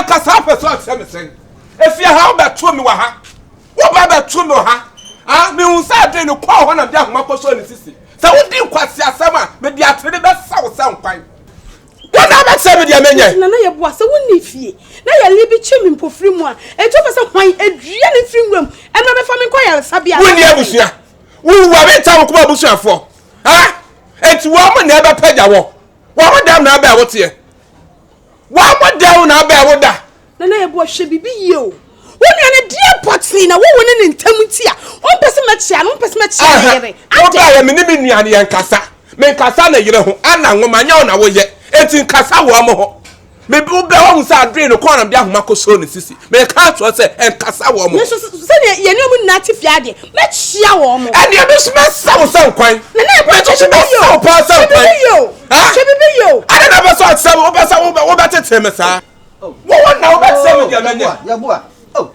Wankasa wopɛ sɛ ɔkyerɛ me sɛn? Efie ha wobɛto me wɔ ha. Woba bɛto me wɔ ha. Ah, mehu sɛ ade no kɔɔ hɔ na mede ahoma kɔsɔɔ ne sisi. Sɛ wodi nkwaseasɛm a, mede atere bɛsa wo sɛ nkwan. Wo na wobɛkyerɛ me deɛ menyɛ. Nti Nana Yeboah, sɛ wonni fie na yareɛ bi kye me mpofiri mu a, enti wopɛ sɛ hwan adua ne mfiri nwura mu mmra bɛfa me nkɔ ayaresabea Wonni anaasɛ sɛn? abusua. Wowu a, mentaa wo kɔma abusuafoɔ. Ah, enti wɔn na ɛbɛpagya wɔ. Wɔn dɛm na abɛɛ wo teɛ. Wɔn mo dɛw na abɛɛ wo da. Nana Yeboah hwɛ biribi yie o. Wo nua no deɛ pɔtee na wo wo ne ne ntam nti a wompɛ sɛ mɛkyea no, wompɛ sɛ mɛkyea ne yere. Wo Adɛn? baeɛ me ne me nua no yɛnkasa. Menkasa ne yere ho. Ana nwoma nyɛ wo na woyɛ. Enti nkasa wɔn ho. Me wo bɛ wahu sɛ adoe no kɔn na mede ahoma kɔsoo ne sisi. Meka akyerɛ wo sɛ nkasa wɔn Me ho. nso sɛdeɛ yɛne wɔn nyinaa te fie ha deɛ, mɛkyea wɔn. Ɛnneɛ me nso mɛsa wo sɛ nkwan. Nana Yeboah Me hwɛ nso biribi yie mɛsa o. wo paa sɛ Hwɛ nkwan. biribi yie o. Ha? Hwɛ biribi yie o. Adɛn na wopɛ sɛ ɔkyerɛ me wopɛ sɛ wobɛtete me saa? Wo wo na wobɛkyerɛ me deɛ mɛnyɛ. Yɛboa, oh,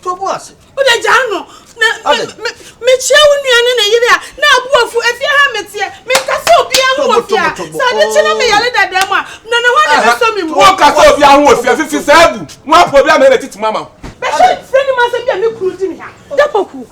to bo ase. Wode gyaa no na mekyia wo nua ne ne yere a na abu afu. Efie ha meteɛ menkasa obiara ho wɔ fie a sɛ ade kye na meyare dada mu a na ne hɔ na bɛsɔ me mu. Wonkasa obiara ho wɔ fie fifi saa agu na woapɛ obi ama bɛtete mu ama wo. Bɛhwɛ frɛ ne mu asɛm bi a me kunu di me ha. Dapoku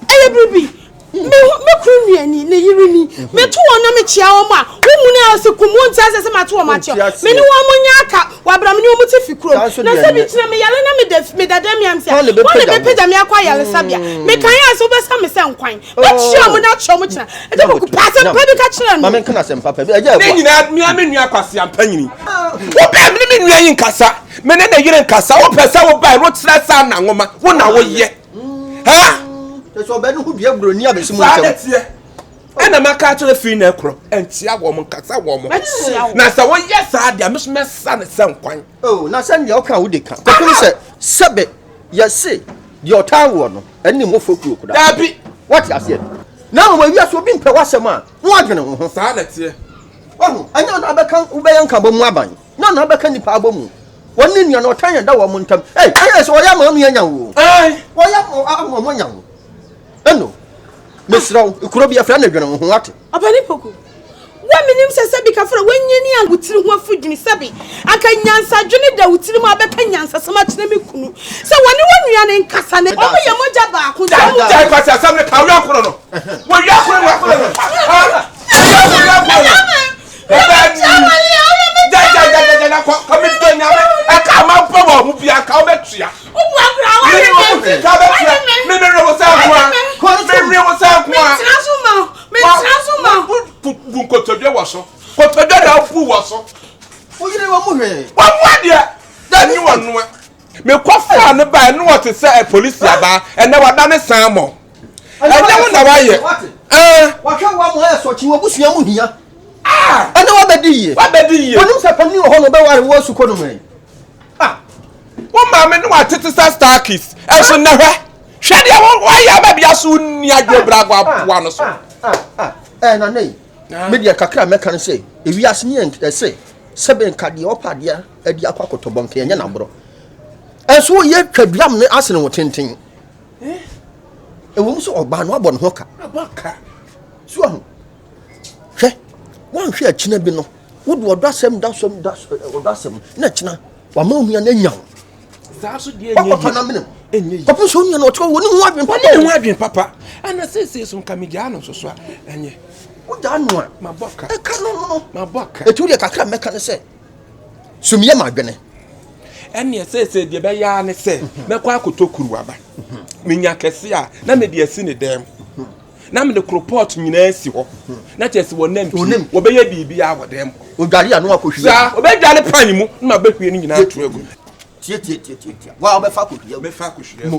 Ɛyɛ biribi. Me me kunu nua ni, ne yere ni. Meto wɔn na mekyea wɔn a, wo mu no a ɔse kum, wonte aseɛ sɛ mato wɔn akyea. Me ne wɔn nyɛ aka, wɔabra me ne wɔn te fi kurom. Na sɛ bi kyena meyare na meda meda dɛm yam sɛ, wɔn na bɛpagya me akɔ ayaresabea. Mekae a sɛ wobɛsa me sɛ nkwan. Mɛkyea wɔn na akyea wɔn kyena. Ɛgya Kwaku, pɛ asɛm pa bi ka kyerɛ no. Ne nyinaa, mea me nua Kwasi Ampanyini. Wobɛn me ne me nua yi nkasa, me ne ne yere nkasa. Wopɛ sɛ wobae no wokyerɛ sɛ ana nwoma, wo na woyɛ. Ha? Kyerɛ sɛ ɔbɛ no ho dua buroni abɛsi mu Saa na ntɛm. ɛteɛ. Ɛna maka akyerɛ firi na ɛkorɔ, ɛnkyea wɔn, nkasa wɔn. Mɛkyea wo. Na sɛ woyɛ saa deɛ, me nso mɛsa ne sɛ nkwan. Oh, na sɛ deɛ ɔka a wode ka. Kɔpem sɛ sɛbe yɛse deɛ ɔtaa woɔ no, ɛne mmɔfra kuo koraa. Daabi. Woate aseɛ? Na mmom ewiase obi mpɛ w'asɛm a, na wadwene wo ho. Saa na ɛteɛ. Wahu? Ɛnyɛ ɔno abɛka wobɛyɛ nkabɔ mu aban. Na na abɛka nnipa abɔ mu. Wɔn ne nua no ɔtan ɛda wɔn ntam. Ei, ayɛ sɛ wɔyɛ ama wɔn anya wo. Wɔyɛ ama wɔn anya wo. Ɛno, mesrɛ wo, kuro bi afra na dwene wo ho wate. Ɔpani Poku, wo a menim sɛ sɛbi kafra wanyini a wo tiri ho afu dwene sɛbi anka nyansadwene da wo tiri mu a bɛka nyansasɛm akyerɛ me kunu sɛ wɔne wo nua no nkasa ne wɔn yɛ mogya baako nti wɔn Gyae kwasi asɛm no ka wo yɔnko no no. Wo yɔnko no no. Wo yɔnko no no. Nkotodwe wɔ so kotodwe na abu wɔ so. Woyere wɔn mu hwee. Wɔn mu adeɛ ɛni wɔn noa. Mekɔ faa ne ba ɛno ɔte sɛ polisi abaa ɛnɛ wada ne san mɔ. Ɛnyɛ wo na wayɛ. Wahwɛ wo ama ayɛ sɔkye w'abusua mu hia. Ɛnɛ wabɛdi yie. Wabɛdi yie. Onim sɛ panin wɔ hɔ na ɔbɛware wo asu kɔ no mu yi. Wo maame ne watete sɛ star kiss. Ɛnso nnɛ hwɛ. Hwɛ deɛ wayɛ ama bia so nni adwo brago aboa no so. Ɛɛ nana yi. Me deɛ kakra mɛka no sɛ ewiase ne yɛn ɛsɛ sɛbɛn nka deɛ ɔpa adeɛ adi akɔ akɔtɔ bɔ nka ɛnyɛ n'aborɔ. Ɛnso woyɛ twaduam ne asene wo tenten. Ɛwom sɛ ɔbaa no abɔ ne ho ka. So ahu. Hwɛ, woanhwɛ akyina bi no, wode ɔdɔ asɛm da sɔm da ɔdɔ asɛm na akyina wama onua no anya wo. Saa so deɛ ɛnyɛ yie. na menem. Kɔpem sɛ onua no ɔte hɔ wɔ ne ho adwene papa. Wɔne ne ho adwene papa. Ɛna seesei so nka megyaa no nso so a ɛnyɛ. Wogyaa no a. Mabɔ ka. Ɛka no no. Mabɔ ka. Ɛti wodeɛ kakra mɛka ne sɛ sumyɛ ma adwene. Ɛnneɛ seesei deɛ ɛbɛyɛ ara ne sɛ mɛkɔ akɔtɔ kuruwa ba. Menya kɛse a, na mede asi ne dan mu. Na mede koropɔt nyinaa asi hɔ. Na kyerɛ sɛ wɔnam pie, wɔbɛyɛ biribiara wɔ dan mu hɔ. Odware a na wakɔhwie. Saa, ɔbɛdware pan mu na mabɛhwie ne nyinaa ato agu. Tiatiatiatia, wa wobɛfa akɔhwie agu. Mɛfa akɔhwie agu.